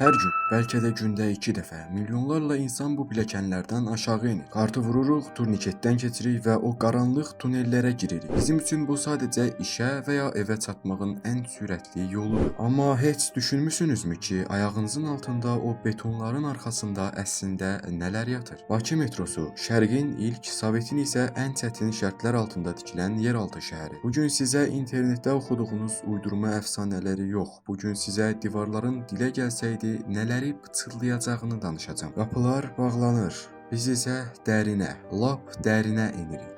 Hər gün, bəlkə də gündə 2 dəfə milyonlarla insan bu pilləkənlərdən aşağı enir. Kartı vururuq, turniketdən keçirik və o qaranlıq tunellərə giririk. Bizim üçün bu sadəcə işə və ya evə çatmağın ən sürətli yoludur. Amma heç düşünmüsünüzmü ki, ayağınızın altında o betonların arxasında əslində nələr yatır? Bakı metrosu Şərqin ilk, Sovetin isə ən çətin şərtlər altında tikilən yeraltı şəhəri. Bu gün sizə internetdə oxuduğunuz uydurma əfsanələri yox, bu gün sizə divarların dilə gəlsəydi nələri pıçıldayacağını danışacağam. Qapılar bağlanır, biz isə dərinə, lap dərinə enirik.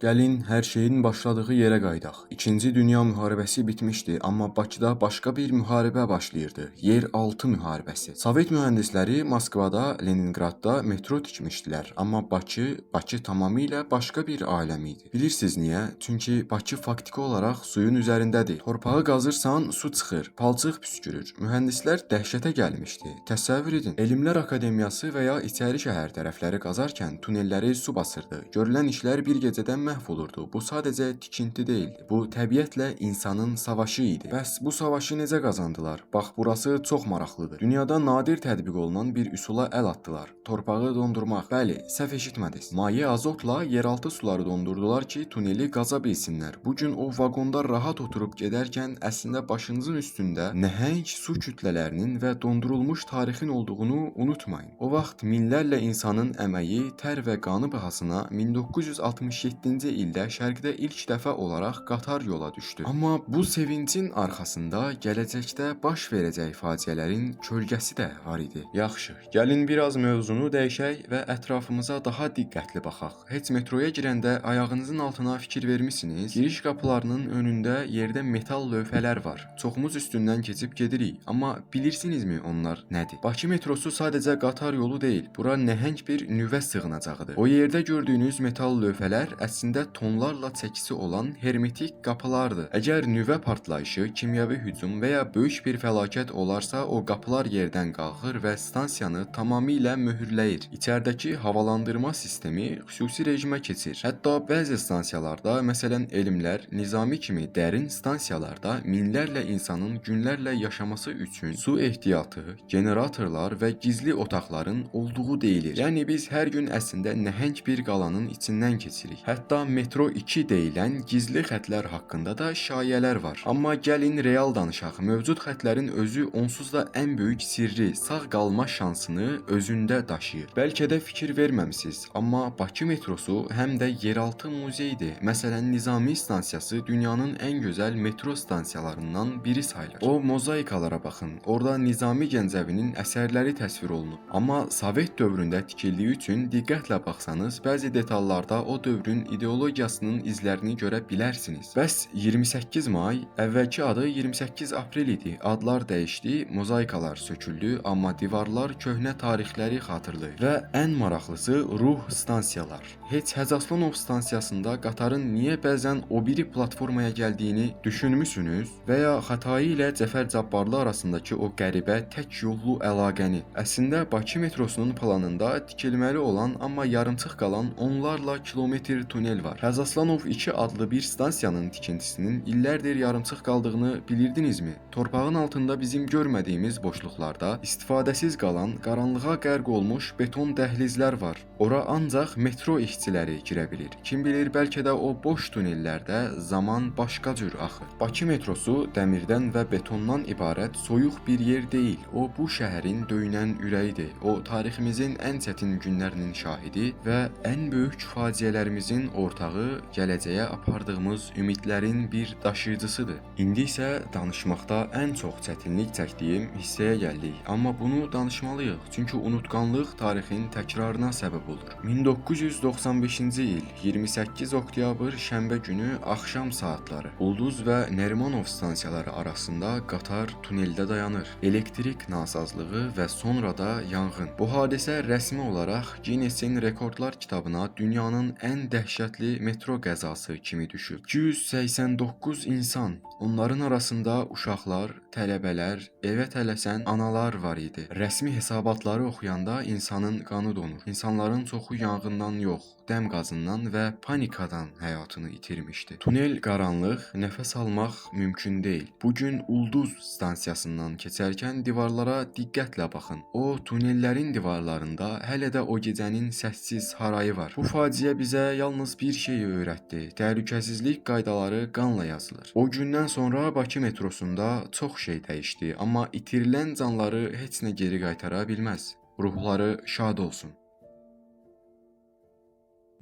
Gəlin hər şeyin başladığı yerə qayıdaq. İkinci Dünya müharibəsi bitmişdi, amma Bakıda başqa bir müharibə başlayırdı. Yeraltı müharibəsi. Sovet mühəndisləri Moskvada, Leningradda metro tikmişdilər, amma Bakı tamamilə başqa bir aləm idi. Bilirsiniz niyə? Çünki Bakı faktiki olaraq suyun üzərindədir. Torpağı qazırsan, su çıxır, palçıq püskürür. Mühəndislər dəhşətə gəlmişdi. Təsəvvür edin, Elmlər Akademiyası və ya İçəri şəhər tərəfləri qazarkən tunelləri su basırdı. Görülən işlər bir gecədən məhv olurdu. Bu sadəcə tikinti deyildi. Bu təbiətlə insanın savaşı idi. Bəs bu savaşı necə qazandılar? Bax, burası çox maraqlıdır. Dünyada nadir tətbiq olunan bir üsula əl atdılar. Torpağı dondurmaq. Bəli, səhv eşitmədiniz. Maye azotla yeraltı suları dondurdular ki, tuneli qaza bilsinlər. Bu gün o vaqonda rahat oturub gedərkən əslində başınızın üstündə nəhəng su kütlələrinin və dondurulmuş tarixin olduğunu unutmayın. O vaxt minlərlə insanın əməyi, tər və qanı bahasına 1967-ci ildə Şərqdə ilk dəfə olaraq qatar yola düşdü. Amma bu sevincin arxasında gələcəkdə baş verəcək faciələrin kölgəsi də var idi. Yaxşı, gəlin biraz mövzunu dəyişək və ətrafımıza daha diqqətli baxaq. Heç metroya girəndə ayağınızın altına fikir vermisiniz? Giriş qapılarının önündə yerdə metal lövhələr var. Çoxumuz üstündən keçib gedirik, amma bilirsinizmi onlar nədir? Bakı metrosu sadəcə qatar yolu deyil, bura nəhəng bir nüvə sığınacağıdır. O yerdə gördüyünüz metal lövhələr əslində tonlarla çəkisi olan hermetik qapılardır. Əgər nüvə partlayışı, kimyəvi hücum və ya böyük bir fəlakət olarsa, o qapılar yerdən qalxır və stansiyanı tamamilə möhürləyir. İçəridəki havalandırma sistemi xüsusi rejimə keçir. Hətta bəzi stansiyalarda, məsələn Elmlər, Nizami kimi dərin stansiyalarda minlərlə insanın günlərlə yaşaması üçün su ehtiyatı, generatorlar və gizli otaqların olduğu deyilir. Yəni biz hər gün əslində nəhəng bir qalanın içindən keçirik. Hətta Metro 2 deyilən gizli xətlər haqqında da şayələr var. Amma gəlin real danışaq. Mövcud xətlərin özü onsuz da ən böyük sirri, sağ qalma şansını özündə daşıyır. Bəlkə də fikir verməmisiniz, amma Bakı metrosu həm də yeraltı muzeydir. Məsələn, Nizami stansiyası dünyanın ən gözəl metro stansiyalarından biri sayılır. O mozaikalara baxın. Orada Nizami Gəncəvinin əsərləri təsvir olunub. Amma Sovet dövründə tikildiyi üçün diqqətlə baxsanız, bəzi detallarda o dövrün ideologiyasının izlərini görə bilərsiniz. Bəs 28 may, əvvəlki adı 28 aprel idi. Adlar dəyişdi, mozaikalar söküldü, amma divarlar köhnə tarixləri xatırlayır. Və ən maraqlısı ruh stansiyalar. Heç Həzaslanov stansiyasında qatarın niyə bəzən o biri platformaya gəldiyini düşünmüsünüz? Və ya Xətai ilə Cəfər Cabbarlı arasındakı o qəribə tək yollu əlaqəni? Əslində Bakı metrosunun planında tikilməli olan, amma yarımçıq qalan onlarla kilometr tunel var. Həzaslanov 2 adlı bir stansiyanın tikintisinin illərdir yarımçıq qaldığını bilirdinizmi? Torpağın altında bizim görmədiyimiz boşluqlarda istifadəsiz qalan, qaranlığa qərq olmuş beton dəhlizlər var. Ora ancaq metro işçiləri girə bilir. Kim bilir, bəlkə də o boş tunellərdə zaman başqa cür axır. Bakı metrosu dəmirdən və betondan ibarət soyuq bir yer deyil. O bu şəhərin döyünən ürəyidir. O tariximizin ən çətin günlərinin şahidi və ən böyük faciələrimizin ortağı, gələcəyə apardığımız ümidlərin bir daşıyıcısıdır. İndi isə danışmaqda ən çox çətinlik çəkdiyim hissəyə gəldik. Amma bunu danışmalıyıq, çünki unutqanlıq tarixin təkrarına səbəb olur. 1995-ci il 28 oktyabr şənbə günü axşam saatları Ulduz və Nərimanov stansiyaları arasında qatar tuneldə dayanır. Elektrik nasazlığı və sonra da yanğın. Bu hadisə rəsmi olaraq Guinness-in rekordlar kitabına dünyanın ən dəhşətli metro qəzası kimi düşüb. 289 insan, onların arasında uşaqlar, tələbələr, evə tələsən analar var idi. Rəsmi hesabatları oxuyanda insanın qanı donur. İnsanların çoxu yanğından yox, dəm qazından və panikadan həyatını itirmişdi. Tunel qaranlıq, nəfəs almaq mümkün deyil. Bu gün Ulduz stansiyasından keçərkən divarlara diqqətlə baxın. O tunellərin divarlarında hələ də o gecənin səssiz harayı var. Bu faciə bizə yalnız bir şey öyrətdi. Təhlükəsizlik qaydaları qanla yazılır. O gündən sonra Bakı metrosunda çox şey dəyişdi, amma itirilən canları heç nə geri qaytara bilməz. Ruhları şad olsun.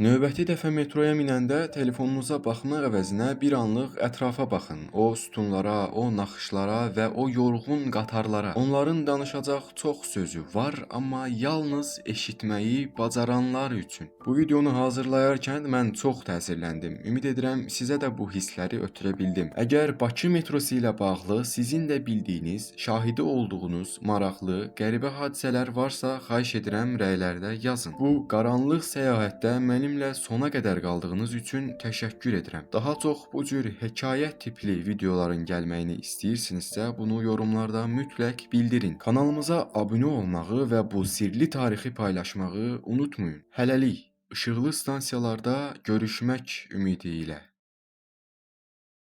Növbəti dəfə metroya minəndə telefonunuza baxmaq əvəzinə bir anlıq ətrafa baxın. O sütunlara, o naxışlara və o yorğun qatarlara. Onların danışacaq çox sözü var, amma yalnız eşitməyi bacaranlar üçün. Bu videonu hazırlayarkən mən çox təsirləndim. Ümid edirəm sizə də bu hissləri ötürə bildim. Əgər Bakı metrosu ilə bağlı sizin də bildiyiniz, şahidi olduğunuz maraqlı, qəribə hadisələr varsa, xahiş edirəm rəylərdə yazın. Bu qaranlıq səyahətdə mənimlə sona qədər qaldığınız üçün təşəkkür edirəm. Daha çox bu cür hekayə tipli videoların gəlməyini istəyirsinizsə, bunu yorumlarda mütləq bildirin. Kanalımıza abunə olmağı və bu sirli tarixi paylaşmağı unutmayın. Hələlik, işıqlı stansiyalarda görüşmək ümidi ilə.